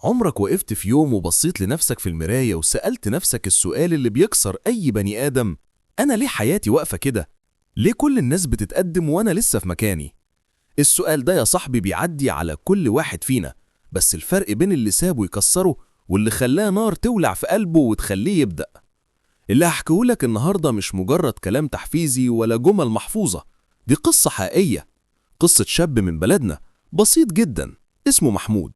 عمرك وقفت في يوم وبصيت لنفسك في المراية وسألت نفسك السؤال اللي بيكسر أي بني آدم؟ أنا ليه حياتي واقفة كده؟ ليه كل الناس بتتقدم وأنا لسه في مكاني؟ السؤال ده يا صاحبي بيعدي على كل واحد فينا، بس الفرق بين اللي سابه يكسره واللي خلاه نار تولع في قلبه وتخليه يبدأ. اللي هحكيهولك النهاردة مش مجرد كلام تحفيزي ولا جمل محفوظة، دي قصة حقيقية، قصة شاب من بلدنا بسيط جدا اسمه محمود.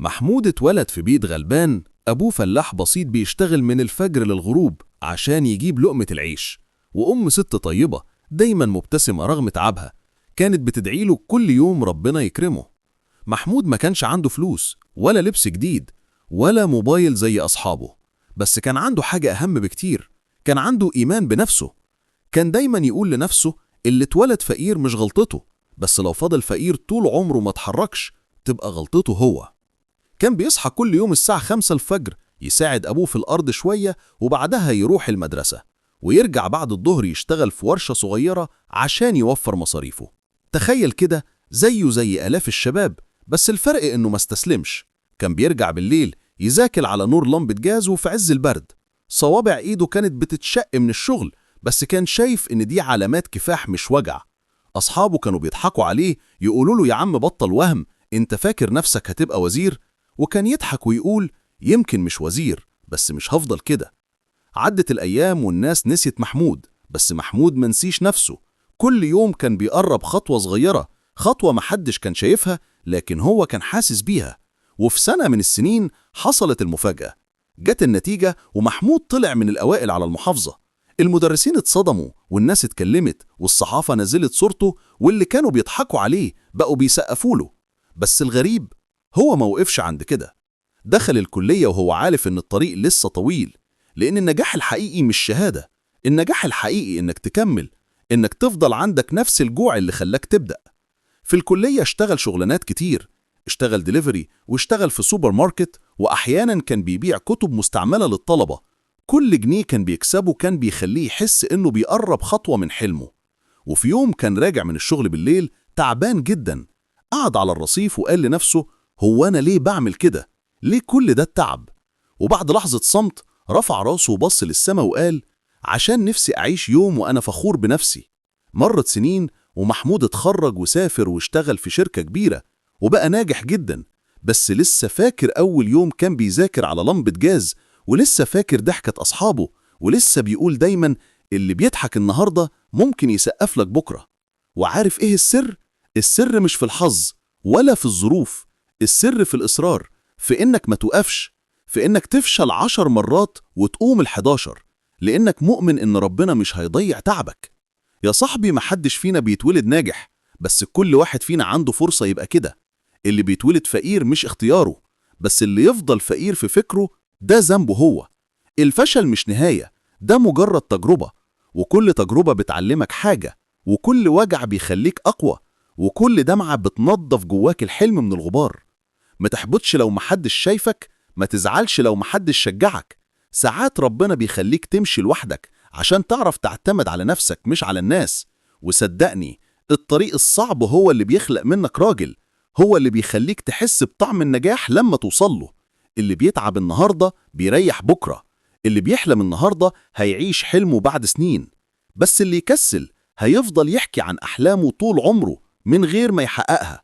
محمود اتولد في بيت غلبان، أبوه فلاح بسيط بيشتغل من الفجر للغروب عشان يجيب لقمة العيش، وأم ست طيبة دايما مبتسمة رغم تعبها، كانت بتدعيله كل يوم ربنا يكرمه. محمود ما كانش عنده فلوس ولا لبس جديد ولا موبايل زي أصحابه، بس كان عنده حاجة أهم بكتير، كان عنده إيمان بنفسه. كان دايما يقول لنفسه اللي اتولد فقير مش غلطته، بس لو فضل فقير طول عمره ما اتحركش تبقى غلطته هو. كان بيصحى كل يوم الساعة 5 الفجر يساعد أبوه في الأرض شوية، وبعدها يروح المدرسة، ويرجع بعد الظهر يشتغل في ورشة صغيرة عشان يوفر مصاريفه. تخيل كده، زيه زي آلاف الشباب، بس الفرق إنه ما استسلمش. كان بيرجع بالليل يذاكر على نور لمبة جاز وفي عز البرد، صوابع إيده كانت بتتشق من الشغل، بس كان شايف إن دي علامات كفاح مش وجع. أصحابه كانوا بيضحكوا عليه يقولوا له يا عم بطل وهم، أنت فاكر نفسك هتبقى وزير؟ وكان يضحك ويقول يمكن مش وزير بس مش هفضل كده. عدت الأيام والناس نسيت محمود، بس محمود منسيش نفسه. كل يوم كان بيقرب خطوة صغيرة، خطوة محدش كان شايفها لكن هو كان حاسس بيها. وفي سنة من السنين حصلت المفاجأة، جت النتيجة ومحمود طلع من الأوائل على المحافظة. المدرسين اتصدموا والناس اتكلمت والصحافة نزلت صورته، واللي كانوا بيضحكوا عليه بقوا بيسقفوا له. بس الغريب هو ما وقفش عند كده، دخل الكلية وهو عارف إن الطريق لسه طويل، لأن النجاح الحقيقي مش شهادة، النجاح الحقيقي إنك تكمل، إنك تفضل عندك نفس الجوع اللي خلاك تبدأ. في الكلية اشتغل شغلانات كتير، اشتغل دليفري واشتغل في سوبر ماركت، وأحيانا كان بيبيع كتب مستعملة للطلبة. كل جنيه كان بيكسبه كان بيخليه يحس إنه بيقرب خطوة من حلمه. وفي يوم كان راجع من الشغل بالليل تعبان جدا، قعد على الرصيف وقال لنفسه هو أنا ليه بعمل كده؟ ليه كل ده التعب؟ وبعد لحظة صمت رفع راسه وبص للسما وقال عشان نفسي أعيش يوم وأنا فخور بنفسي. مرت سنين ومحمود اتخرج وسافر واشتغل في شركة كبيرة وبقى ناجح جدا، بس لسه فاكر أول يوم كان بيذاكر على لمبة جاز، ولسه فاكر ضحكة أصحابه، ولسه بيقول دايما اللي بيضحك النهاردة ممكن يسقف لك بكرة. وعارف إيه السر؟ السر مش في الحظ ولا في الظروف، السر في الإصرار، في إنك ما توقفش، في إنك تفشل 10 مرات وتقوم 11، لإنك مؤمن إن ربنا مش هيضيع تعبك. يا صاحبي محدش فينا بيتولد ناجح، بس كل واحد فينا عنده فرصة يبقى كده. اللي بيتولد فقير مش اختياره، بس اللي يفضل فقير في فكره ده ذنبه هو. الفشل مش نهاية، ده مجرد تجربة، وكل تجربة بتعلمك حاجة، وكل وجع بيخليك أقوى، وكل دمعة بتنظف جواك الحلم من الغبار. ما تحبطش لو محدش شايفك، ما تزعلش لو محدش شجعك. ساعات ربنا بيخليك تمشي لوحدك عشان تعرف تعتمد على نفسك مش على الناس. وصدقني الطريق الصعب هو اللي بيخلق منك راجل، هو اللي بيخليك تحس بطعم النجاح لما توصله. اللي بيتعب النهاردة بيريح بكرة، اللي بيحلم النهاردة هيعيش حلمه بعد سنين، بس اللي يكسل هيفضل يحكي عن أحلامه طول عمره من غير ما يحققها.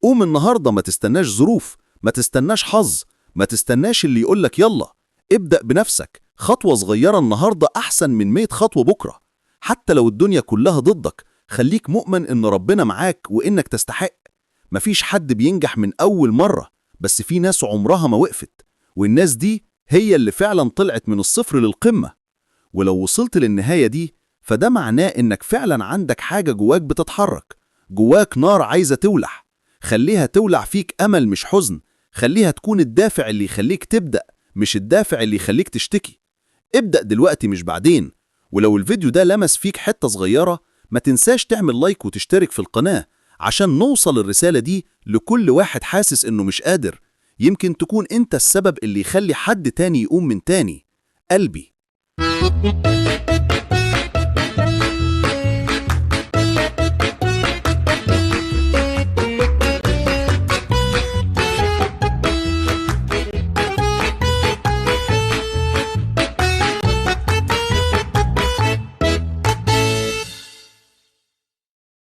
قوم النهاردة، ما تستناش ظروف، ما تستناش حظ، ما تستناش اللي يقولك يلا. ابدأ بنفسك، خطوة صغيرة النهاردة أحسن من 100 خطوة بكرة. حتى لو الدنيا كلها ضدك، خليك مؤمن إن ربنا معاك وإنك تستحق. مفيش حد بينجح من أول مرة، بس في ناس عمرها ما وقفت، والناس دي هي اللي فعلا طلعت من الصفر للقمة. ولو وصلت للنهاية دي فده معناه إنك فعلا عندك حاجة جواك بتتحرك، جواك نار عايزة تولع. خليها تولع فيك أمل مش حزن، خليها تكون الدافع اللي يخليك تبدأ مش الدافع اللي يخليك تشتكي. ابدأ دلوقتي مش بعدين. ولو الفيديو ده لمس فيك حتة صغيرة، ما تنساش تعمل لايك وتشترك في القناة عشان نوصل الرسالة دي لكل واحد حاسس إنه مش قادر. يمكن تكون أنت السبب اللي يخلي حد تاني يقوم من تاني. قلبي.